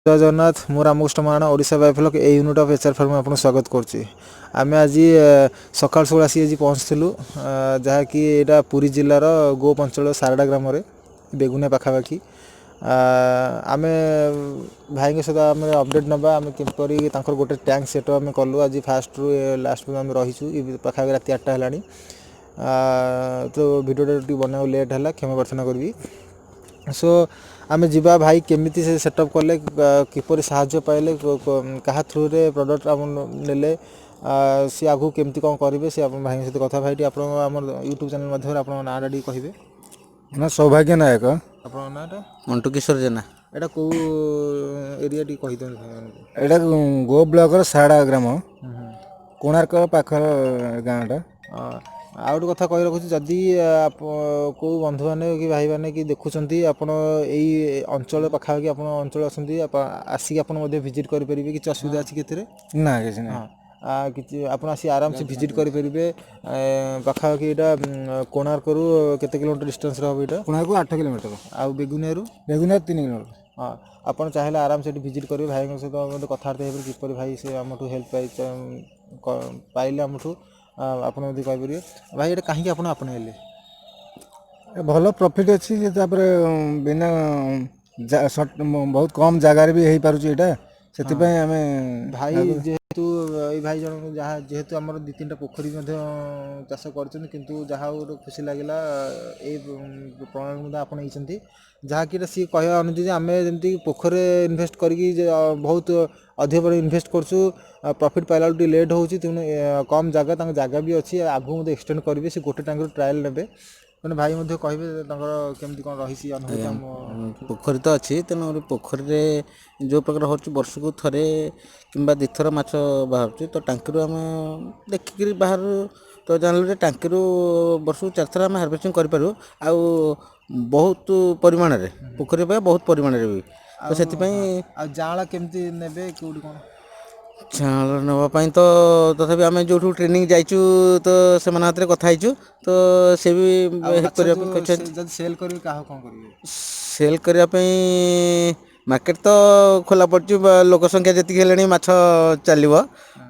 ଜୟ ଜଗନ୍ନାଥ। ମୁଁ Ramakrishna Maharana, Odisha biofloc a unit of H R farm ଆପଣଙ୍କୁ ସ୍ୱାଗତ କରୁଛି। ଆମେ ଆଜି ସକାଳୁ ସକାଳୁ ଆସି ଆଜି ପହଞ୍ଚିଥିଲୁ, ଯାହାକି ଏଇଟା ପୁରୀ ଜିଲ୍ଲାର ଗୋପ ଅଞ୍ଚଳ ସାରଡ଼ା ଗ୍ରାମରେ, ବେଗୁନିଆ ପାଖାପାଖି। ଆମେ ଭାଇଙ୍କ ସହିତ ଆମେ ଅପଡ଼େଟ୍ ନେବା, ଆମେ କିପରି ତାଙ୍କର ଗୋଟେ ଟ୍ୟାଙ୍କ ସେଟଅପ୍ ଆମେ କଲୁ। ଆଜି ଫାଷ୍ଟରୁ ଲାଷ୍ଟ ପର୍ଯ୍ୟନ୍ତ ଆମେ ରହିଛୁ। ପାଖାପାଖି ରାତି 8ଟା ହେଲାଣି, ତ ଭିଡ଼ିଓଟା ଟିକେ ବନାଇବାକୁ ଲେଟ୍ ହେଲା, କ୍ଷମା ପ୍ରାର୍ଥନା କରିବି। ସୋ ଆମେ ଯିବା, ଭାଇ କେମିତି ସେ ସେଟଅପ୍ କଲେ, କିପରି ସାହାଯ୍ୟ ପାଇଲେ, କାହା ଥ୍ରୁରେ ପ୍ରଡ଼କ୍ଟ ଆପଣ ନେଲେ, ସିଏ ଆଗକୁ କେମିତି କ'ଣ କରିବେ, ସେ ଆପଣ ଭାଇଙ୍କ ସହିତ କଥା। ଭାଇ, ଟିକେ ଆପଣଙ୍କ ଆମର ୟୁଟ୍ୟୁବ୍ ଚ୍ୟାନେଲ୍ ମାଧ୍ୟମରେ ଆପଣଙ୍କ ନାଁଟା ଟିକେ କହିବେ। ନା, ସୌଭାଗ୍ୟ ନାୟକ। ଆପଣଙ୍କ ନାଁଟା? ମଣ୍ଟୁ କିଶୋର ଜେନା। ଏଇଟା କେଉଁ ଏରିଆ, ଟିକେ କହିଦିଅନ୍ତୁ ଭାଇମାନଙ୍କୁ। ଏଇଟା ଗୋପ ବ୍ଲକର ସାରଡ଼ା ଗ୍ରାମ, କୋଣାର୍କ ପାଖର ଗାଁଟା। ଆଉ ଗୋଟେ କଥା କହି ରଖୁଛି, ଯଦି କେଉଁ ବନ୍ଧୁମାନେ କି ଭାଇମାନେ କି ଦେଖୁଛନ୍ତି, ଆପଣ ଏଇ ଅଞ୍ଚଳ ପାଖାପାଖି ଆପଣ ଅଞ୍ଚଳ ଅଛନ୍ତି, ଆସିକି ଆପଣ ମଧ୍ୟ ଭିଜିଟ୍ କରିପାରିବେ। କିଛି ଅସୁବିଧା ଅଛି କି ଏଥିରେ? ନା, କିଛି ନାହିଁ। ହଁ, କିଛି ଆପଣ ଆସି ଆରାମସେ ଭିଜିଟ୍ କରିପାରିବେ। ପାଖାପାଖି ଏଇଟା କୋଣାର୍କରୁ କେତେ କିଲୋମିଟର ଡିଷ୍ଟାନ୍ସରେ ହେବ ଏଇଟା? କୋଣାର୍କ 8 କିଲୋମିଟର। ଆଉ ବେଗୁନିଆରୁ? ବେଗୁନିଆ 3 କିଲୋମିଟର। ହଁ, ଆପଣ ଚାହିଁଲେ ଆରାମସେ ଏଠି ଭିଜିଟ୍ କରିବେ। ଭାଇଙ୍କ ସହିତ ମଧ୍ୟ କଥାବାର୍ତ୍ତା ହେଇପାରିବେ, କିପରି ଭାଇ ସେ ଆମଠୁ ହେଲ୍ପ ପାଇଲେ ଆମଠୁ, ଆପଣ ମଧ୍ୟ କହିପାରିବେ। ଭାଇ, ଏଇଟା କାହିଁକି ଆପଣ ଆପଣେଇଲେ? ଏ ଭଲ ପ୍ରଫିଟ୍ ଅଛି ଯେ, ତାପରେ ବିନା ବହୁତ କମ୍ ଜାଗାରେ ବି ହେଇପାରୁଛି ଏଇଟା, ସେଥିପାଇଁ ଆମେ ଭାଇ ଯେହେତୁ ଏଇ ଭାଇ ଜଣକ ଯାହା ଯେହେତୁ ଆମର ଦୁଇ ତିନିଟା ପୋଖରୀ ମଧ୍ୟ ଚାଷ କରିଛନ୍ତି, କିନ୍ତୁ ଯାହା ହଉ ଗୋଟେ ଖୁସି ଲାଗିଲା, ଏଇ ପ୍ରଣାଳୀ ମଧ୍ୟ ଆପଣେଇଛନ୍ତି, ଯାହାକି ଏଇଟା ସିଏ କହିବା ଅନୁଯାୟୀ ଯେ ଆମେ ଯେମିତି ପୋଖରୀରେ ଇନଭେଷ୍ଟ କରିକି ଯେ, ବହୁତ ଅଧିକ ପରିମାଣରେ ଇନଭେଷ୍ଟ କରୁଛୁ, ପ୍ରଫିଟ୍ ପାଇଲା ବେଳକୁ ଟିକେ ଲେଟ୍ ହେଉଛି। ତେଣୁ କମ୍ ଜାଗା, ତାଙ୍କ ଜାଗା ବି ଅଛି, ଆଗକୁ ମଧ୍ୟ ଏକ୍ସଟେଣ୍ଡ କରିବେ। ସେ ଗୋଟେ ଟ୍ୟାଙ୍କରୁ ଟ୍ରାଏଲ୍ ନେବେ। ତେଣୁ ଭାଇ ମଧ୍ୟ କହିବେ ତାଙ୍କର କେମିତି କ'ଣ ରହିଛି ଅନୁଭୂତି ଆମ। ପୋଖରୀ ତ ଅଛି, ତେଣୁ ପୋଖରୀରେ ଯେଉଁ ପ୍ରକାର ହେଉଛି, ବର୍ଷକୁ ଥରେ କିମ୍ବା ଦୁଇଥର ମାଛ ବାହାରୁଛି। ତ ଟାଙ୍କିରୁ ଆମେ ଦେଖିକିରି ବାହାରୁ ତ ଜାଣିଲୁ ଯେ ଟାଙ୍କିରୁ ବର୍ଷକୁ ଚାରିଥର ଆମେ ହାର୍ଭେଷ୍ଟିଂ କରିପାରୁ, ଆଉ ବହୁତ ପରିମାଣରେ, ପୋଖରୀ ପାଇଁ ବହୁତ ପରିମାଣରେ ବି। ତ ସେଥିପାଇଁ ଆଉ ଯାଆଁଳ କେମିତି ନେବେ, କେଉଁଠି କ'ଣ? ଯାଆଁଳ ନେବା ପାଇଁ ତ ତଥାପି ଆମେ ଯେଉଁଠୁ ଟ୍ରେନିଂ ଯାଇଛୁ, ତ ସେମାନଙ୍କ ହାତରେ କଥା ହେଇଛୁ, ତ ସେ ବି ଆଉ ହେଲ୍ପ ମାଛ କରିବା ପାଇଁ ଯୋଉ କହିଛନ୍ତି। ଯଦି ସେଲ୍ କରିବେ, କାହାକୁ କ'ଣ କରିବେ? ସେଲ୍ କରିବା ପାଇଁ ମାର୍କେଟ ତ ଖୋଲା ପଡ଼ିଛି ବା ଲୋକ ସଂଖ୍ୟା ଯେତିକି ହେଲେଣି ମାଛ ଚାଲିବ।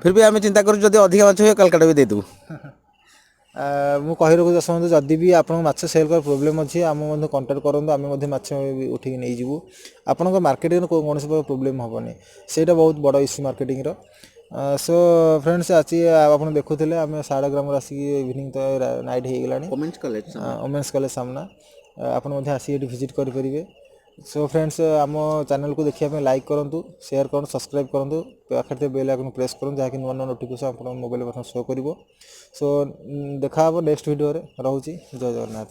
ଫିର୍ ବି ଆମେ ଚିନ୍ତା କରୁଛୁ, ଯଦି ଅଧିକା ମାଛ ହୁଏ କାଲକାଟା ବି ଦେଇଦେବୁ। ମୁଁ କହି ରଖୁଛି ଦର୍ଶକ ବନ୍ଧୁ, ଯଦି ବି ଆପଣଙ୍କ ମାଛ ସେଲ୍ କରିବା ପ୍ରୋବ୍ଲେମ୍ ଅଛି, ଆମ ମଧ୍ୟ କଣ୍ଟାକ୍ଟ କରନ୍ତୁ, ଆମେ ମଧ୍ୟ ମାଛ ବି ଉଠିକି ନେଇଯିବୁ। ଆପଣଙ୍କ ମାର୍କେଟିଂରେ କୌଣସି ପ୍ରକାର ପ୍ରୋବ୍ଲେମ୍ ହେବନି, ସେଇଟା ବହୁତ ବଡ଼ ଇସ୍ୟୁ ମାର୍କେଟିଂର। ସୋ ଫ୍ରେଣ୍ଡସ୍, ଆଜି ଆପଣ ଦେଖୁଥିଲେ ଆମେ ସାଢ଼େ ଗ୍ରାମରେ ଆସିକି ଇଭିନିଂ ତ ନାଇଟ୍ ହେଇଗଲାଣି। Women's college. ଓମେନ୍ସ କଲେଜ ସାମ୍ନା। ଆପଣ ମଧ୍ୟ ଆସିକି ଏଠି ଭିଜିଟ୍ କରିପାରିବେ। ସୋ ଫ୍ରେଣ୍ଡସ୍, ଆମ ଚ୍ୟାନେଲକୁ ଦେଖିବା ପାଇଁ ଲାଇକ୍ କରନ୍ତୁ, ସେୟାର କରନ୍ତୁ, ସବସ୍କ୍ରାଇବ୍ କରନ୍ତୁ, ପାଖରେ ଥିବା ବେଲ୍ ଆଇକନ୍ ପ୍ରେସ୍ କରନ୍ତୁ, ଯାହାକି ନୂଆ ନୂଆ ନୋଟିଫିକେସନ୍ ଆପଣଙ୍କ ମୋବାଇଲ ପ୍ରଥମେ ଶୋ କରିବ। ସୋ ଦେଖା ହେବ ନେକ୍ସଟ ଭିଡ଼ିଓରେ। ରହୁଛି, ଜୟ ଜଗନ୍ନାଥ।